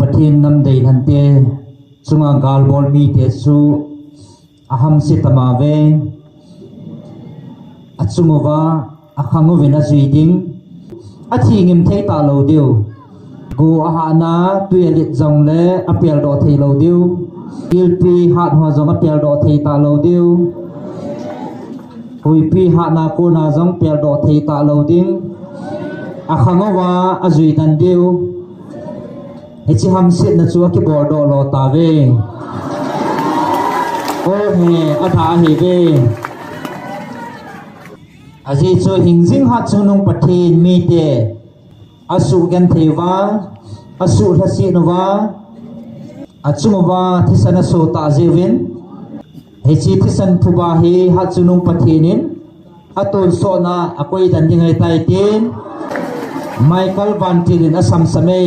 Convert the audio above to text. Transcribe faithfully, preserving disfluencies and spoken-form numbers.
Pathen namdei lhante chunga galbol mite chu ahamse tamave. Achunguva akhang uvin ajui ding. Athi ngim thei talou diu. Go ahahna tui alet jongle apeldoh thei lou diu. Ilpi hat ho jong apeldoh thei talou diu. Huipi hatna kona jong peldoh thei talou ding. Akhang uva ajui tan diu. Hiche hamsetna chu akiboldoh lou tave. O he, atha ahive. Ajeh chu hingjing hatchungnung Pathen mite asuh genthei uva, asuh lhaset uva, achunguva thisan aso tah jeh uvin, hiche thisan phuba hi hatchungnung Pathen in atonsotna akoi dan ding ahitai tin Michael Vantil in asamsam e.